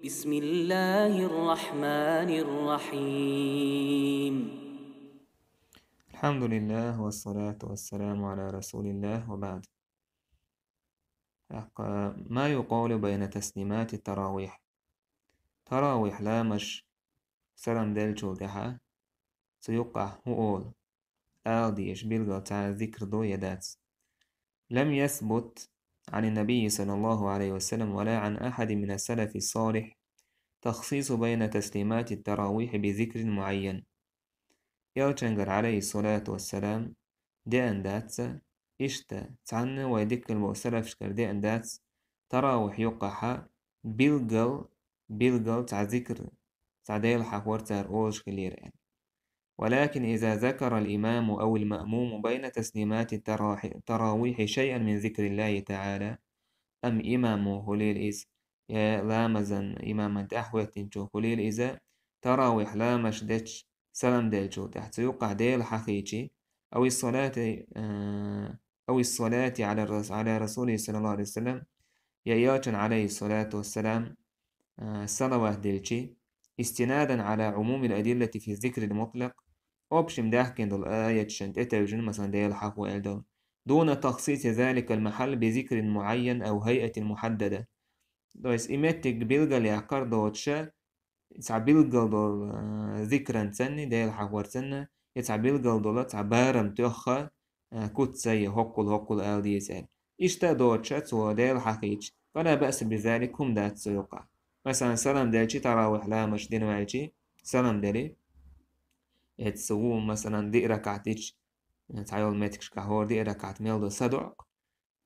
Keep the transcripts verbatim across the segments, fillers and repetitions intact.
بسم الله الرحمن الرحيم. الحمد لله والصلاة والسلام على رسول الله وبعد. ما يقال بين تسليمات التراويح؟ Таравихь ламазаш салам деллачул тӀаьхьа цу юккъехь хӀун олу? Ала дезаш билггал цхьа зикр ду я дац? لم يثبت عن النبي صلى الله عليه وسلم ولا عن أحد من السلف الصالح تخصيص بين تسليمات التراويح بذكر معين. Элчангара, عليه الصلاة والسلام, деана дац, иштта цхьанна вай диккхила болу салафашкара деана дац, таравихь юккъехь билггал, билггал цхьа зикр, цхьа Дела хьахор цара олуш хилира аьлла. ولكن إذا ذكر الإمام أو المأموم بين تسليمات التراح-، التراويح شيئا من ذكر الله تعالى, амма имамо хуьлийла иза, я ламазан имаман тӀаьхьахӀоьттинчо хуьлийла иза, таравихь ламазаш дечу салам деллачул тӀаьхьа цу юккъехь Дела хьахийчи, أو الصلاة, а, أو الصلاة على الرس-، على رسوله صلى الله عليه وسلم, я Элчана, عليه الصلاة والسلام, а, салават делчи, استنادا على عموم الأدلة في الذكر المطلق, общем даьхкина долу аяташна тӀетевжина, масалан, Дела хьахо аьлла долу, دون تخصيص ذلك المحل بذكر معين أو هيئة محددة. То есть и меттиг билггал яккхар доцуша, цхьа билггал долу, а, зикран санна, Дела хьахор санна, я цхьа билггал долу, цхьа барам тоьхна, а, куц ца я, хӀоккхул, хӀоккхул ала деза аьлла. Иштта а доцуша цо Дела хьахийча, فلا بأس بذلك, хӀума дац цу юккъехь. Масалан, салам делчи, таравихь ламазаш дина ваьлчи, салам дели, эцца ву, масалан, диъ ракаӀат дича, цхьайолу меттигашкахь хӀора диъ ракаӀат мел до садоӀу-кх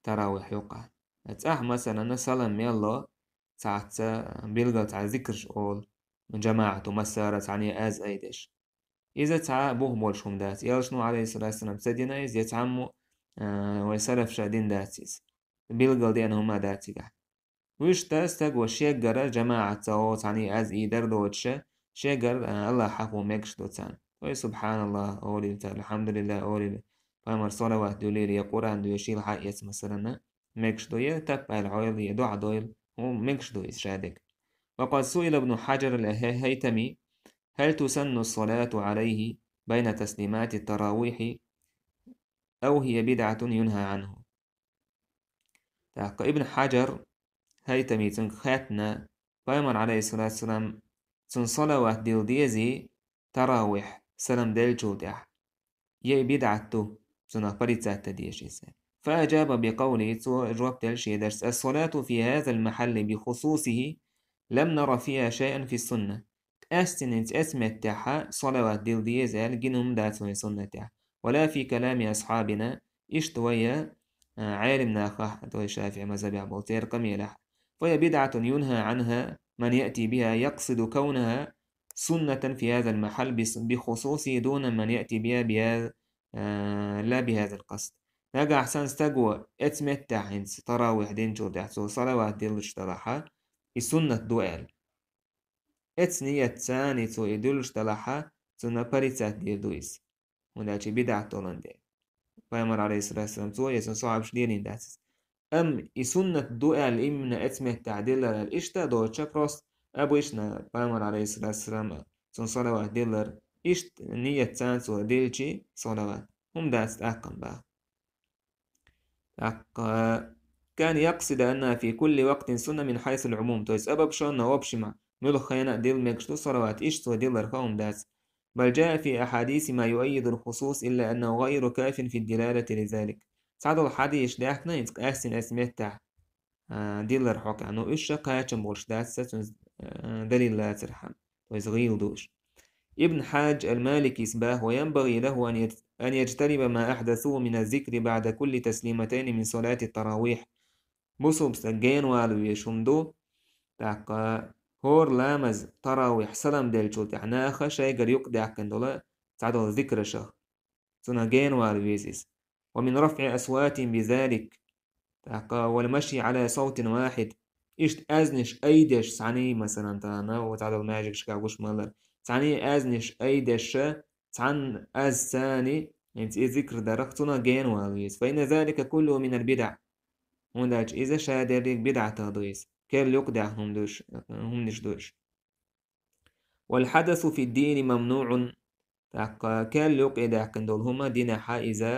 таравихь юккъехь. ЦӀахь, масалан, салам мел ло, цхьацца билггал цхьа зикраш олу, жамаӀато массара а цхьаьна аз айдеш. Иза цхьа бух болуш хӀума дац. Элчано, عليه الصلاة والسلام, ца дина иза, я цхьаммо, а, вай салафаша дина дац иза. Билггал деана хӀума дац цигахь. Вуьшта стага шегара жамаӀатца цхьаьна аз ийдар доцуша, шегара, а, Аллах хьахо мегаш ду царна. Вай субхьаналлах олийла цара, алхьамдулиллах олийла, пайхамар салават дуьллийла, я Къуръан доьшийла хьаэца, масалан, мегаш ду, я таппайла хьойла, я дуӀа дойла, хӀун мегаш ду иза шадерг. وقد سئل ابن حجر الهيتمي: هل تسن الصلاة عليه بين تسليمات التراويح أو هي بدعة ينهى عنه؟ ТӀаккха Ибн Хьаджар Хайтами цуьнга хаьттина, пайхамар, алейхиссалату вассалам, цунна салават дилла дезий, таравихь салам деллачул тӀаьхьа, я и бидӀат ду, цунах порицать дан деза иза. فأجاب بقوله, цо жоп делла шен дарца: الصلاة في هذا المحل بخصوصه لم نر فيها شيئا في السنة. Къаьстина хӀинца эцу меттехь салават дилла деза аьлла гина хӀума дац вайн суннатехь. ولا في كلام أصحابنا, иштта вай, а, Ӏелим нахах, то есть шафиӀи мазхабехь болу, церан къамелехь. فهي بدعة ينهى عنها من يأتي بها يقصد كونها سنة في هذا المحل بس-، بخصوصه دون من يأتي بها بهذا، а, لا بهذا القصد. Нагахь санна стага эцу меттехь хӀинца таравихь динчул тӀаьхьа цо салават диллаш делахь, и суннат ду аьлла. Эцу ниятца цо и дуьллуш делахь, цунна порицать дийр ду иза. ХӀунда аьлча бидӀат долан де. Пайхамар, алейхиссалату вассалам, цо я цуьнан сахьабаш лелийна дац иза. Амма и суннат ду аьлла, именно эцу меттехь диллар аьлла, иштта а доцуша, просто обычно пайхамар, алейхиссалату вассалам, цунна салават диллар, иштта ниятца цо дилчи салават, хӀума дац тӀаккха баха. ТӀаккха: كان يقصد أنها في كل وقت سنة من حيث العموم, то есть обобщённо, в общем, муьлхха хенахь а дилла мегаш ду салават, иштта цо диллар хӀума дац. بل جاء في أحاديث ما يؤيد الخصوص إلا أنه غير كاف في الدلالة لذلك. Цхьадолу хьадисаш даьхкина хӀинца къаьстина эцу меттехь, а, диллар хьокъехь, но уьш ша кхачам болуш дац сан цуьнан, а, далил лацархьама, то есть гӀийла ду уьш. Ибн Хьаджж ал-Маликис баха: وينبغي له أن يت-، أن يجتنب ما أحدثوه من الذكر بعد كل تسليمتين من صلاة التراويح. Бусулба стаг генавала везаш хӀума ду, тӀаккха хӀора ламаз, таравихь салам деллачул тӀаьхьа наха шайгара юкъадаьккхина долу цхьадолу зикрашах. Цунах генавала веза иза. ومن رفع أصوات بذلك, тӀаккха والمشي على صوت واحد, иштта аьзнаш айдеш цхьаьний, масалан, тахана, цхьадолу маьждигашкахь гуш ма-аллара, цхьаьний аьзнаш айдеш, цхьана азцани, хӀинца и зикр дарах цунах генавала веза. فإن ذلك كله من البدع. ХӀунда аьлча иза шадерриг бидӀатах ду иза. керла юкъадаьккхина хӀума ду уьш, хӀуманаш ду уьш. والحدث في الدين ممنوع. ТӀаккха керла юкъадаьккхина долу хӀума динехь иза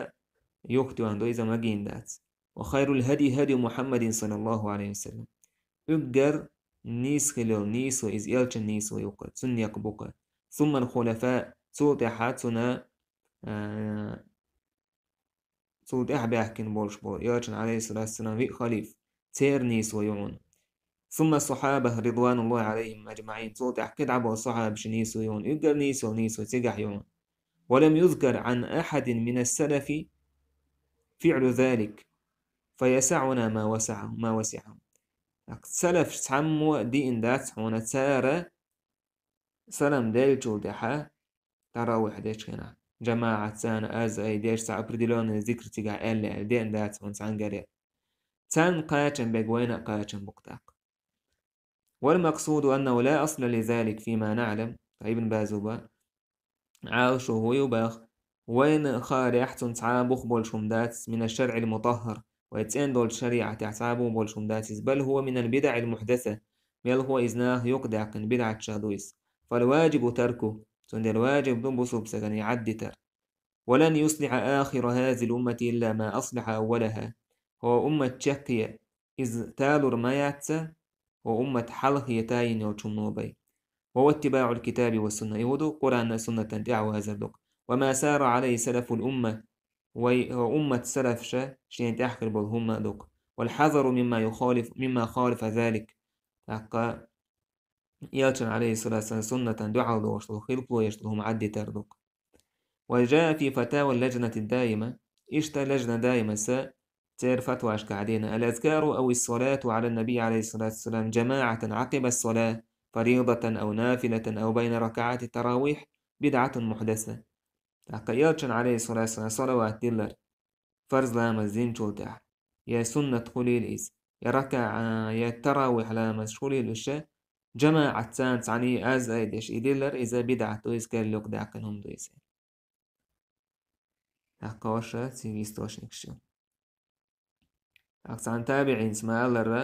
юхатоьхна ду, иза магийна дац. وخير الهدي هدي محمد صلى الله عليه وسلم. Уггар нийса хила йолу нийсо иза элчан нийсо ю-кха, цуьнан некъ бу-кха. ثم الخلفاء, цул тӀаьхьа цунна, а, цул тӀаьхьа баьхкина болуш болу элчан, عليه الصلاة والسلام, виъ халифа, церан нийсо ю хьуна. ثم الصحابة رضوان الله عليهم أجمعين, цул тӀаьхьа кхидӀа болу сахьабашин нийсо ю хьуна, уггар нийса йолу нийсо цигахь ю хьуна. ولم يذكر عن أحد من السلف فعل ذلك فيسعنا ما وسعهم، ما وسعهم. ТӀаккха салафаш цхьаммо а диъна дац хьуна, цара салам деллачул тӀаьхьа, таравихь дечу хенахь, жамаӀатца царна аз ай деш, цхьа определённый зикр цигахь аьлла аьлла, деана дац хьуна цхьаьнгара. Царна кхачам берг вайна а кхачам бу-кх тӀаккха. والمقصود أنه لا أصل لذلك فيما نعلم, ткъа Ибн База боху, Ӏалашо хӀун ю боху, вайна хаарехь цунна цхьа а бух болуш хӀума дац, من الشرع المطهر, вай цӀена долчу шариӀатехь цхьа а бух болуш хӀума дац иза, بل هو من البدع المحدثة, мелхо иза наха юкъадаьккхина бидӀатех ду иза. فالواجب تركه, цундела важиб ду бусулба стагана и Ӏаддитар. ولن يصلح آخر هذه الأمة إلا ما أصلح أولها. ХӀокху уммат чекхъе иза талур ма яц, хӀокху уммат хьалхе тайина йолчу хӀумано бен. وهو اتباع الكتاب والسنة. И хӀун ду, Къуръанна а, суннатана тӀаьхьавазар ду-кх. وما سار عليه سلف الأمة. Вай хӀокху уммат салафаша шена тӀехь хир болу хӀума а ду-кх. والحذر مما يخالف، مما خالف ذلك. ТӀаккха элчан, عليه الصلاة والسلام, суннатана дуьхьал догӀуш долу, хилпало еш долу хӀума Ӏаддитар ду-кх. وجاء في فتاوى اللجنة الدائمة, иштта лажна даимас церан фатвашкахь дина: الأذكار أو الصلاة على النبي عليه الصلاة والسلام جماعة عقب الصلاة، فريضة أو نافلة أو بين ركعات التراويح، بدعة محدثة. ТӀаккха элчан, عليه الصلاة والسلام, салават диллар, фарз ламаз динчул тӀаьхьа, я суннат хуьлийла иза, я ракаӀа, я таравихь ламазаш хуьлийла уьш, жамаӀатца царна цхьаьна аз ай деш и диллар, иза бидӀат ду, иза керла юкъадаьккхина хӀума ду иза. ТӀаккха хӀорш цига источникаш ю. ТӀаккха цхьана табиӀинца ма-аллара,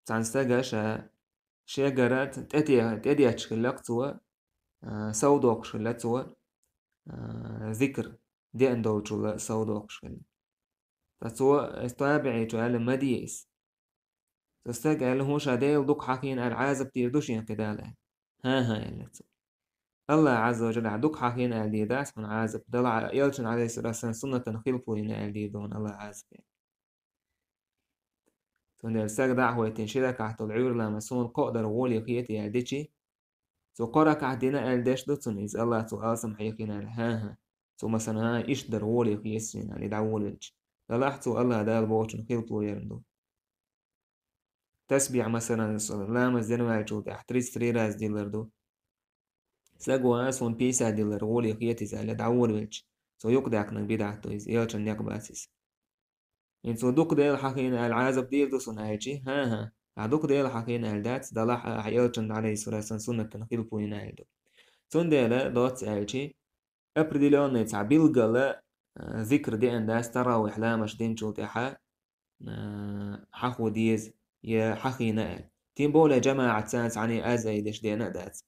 цхьана стага ша шегара тӀе-, тӀедетташ хилла-кх цо, а, сов доккхуш хилла цо, а, зикр деана долчул сов доккхуш хилла. Ткъа цо, оцу табиӀичо аьлла: «Ма де иза». Цу стага аьлла: «ХӀун, ша Дела дукха хьахийна аьлла, Ӏазап дийр ду шена кхидӀа?» аьлла. «ХӀан-хӀа», аьлла цо. АллахӀ Ӏазза ва Жалла дукха хьахийна аьлла дийр дац хьуна Ӏазап, Далла, элчан, Ӏалайхиссалату вассалам, суннатана хилпо йина аьлла дийр ду хьуна АллахӀ Ӏазап. Цундела стаг дӀа а хӀоьттина, ши ракаӀат долу Ӏуьйра ламаз суна кхоъ дар гӀоле хета аьлла дичи, цо кхо ракаӀат дина аьлла деш ду цунна иза, АллахӀа цо алсам хьехийна аьлла? ХӀан-хӀа. Цо, масала, иштта дар гӀоле хета шена аьлла, и дӀаволавелча, делахь цо АллахӀ Дала бохучун хилпо ярна ду. Тасбихь, масала, ламаз дина ваьллачул тӀаьхьа тридцать три раз диллар ду. Стаг ван, суна пятьдесят диллар гӀоле хета иза аьлла, дӀаволавелча, цо юкъадаьккхинарг бидӀат ду иза, элчан некъ бац иза. ХӀинца цо дукха Дела хьахийна аьлла, Ӏазап дийр ду суна аьлчи, хӀан-хӀа, ахь дукха Дела хьахийна аьлла дац, делахь а ахь элчан, Ӏалайхиссалату вассалам, суннатана хилпо йина аьлла ду. Цундела доцца аьлчи, определённый цхьа билггала, а, зикр деана дац таравихь ламазаш динчул тӀаьхьа, а, хьахо деза, я хьахийна аьлла. Тем более жамаӀатца цхьаьна аз ай деш деана а дац.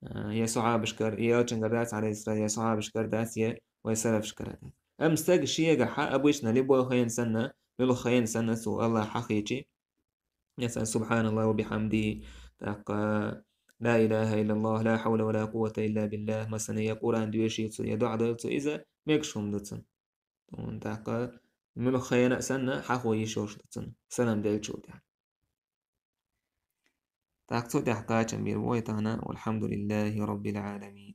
А, я сахьабашкара, я элчангара дац, Ӏалайхиссалату, я сахьабашкара дац, я вай салафашкара дац. Амма стаг шегахь обычно любой хенахь санна, муьлхха хенахь санна цо АллахӀ хьахийчи, я сан «СубхьаналлахӀи ва бихьамдихӀи», тӀаккха «Ла илахӀа иллаллахӀ, ла хьавла ва ла къуввата илла биллахӀ», масала, я Къуръан доьшийла цо, я доӀа дойла цо, иза мегаш хӀума ду цунна. ТӀаккха муьлхха хенахь санна хьахо йиш йолуш ду цунна, салам деллачул тӀаьхьа. ТӀаккха цу тӀехь кхачам бийр бу вай тахана. والحمد لله رب العالمين.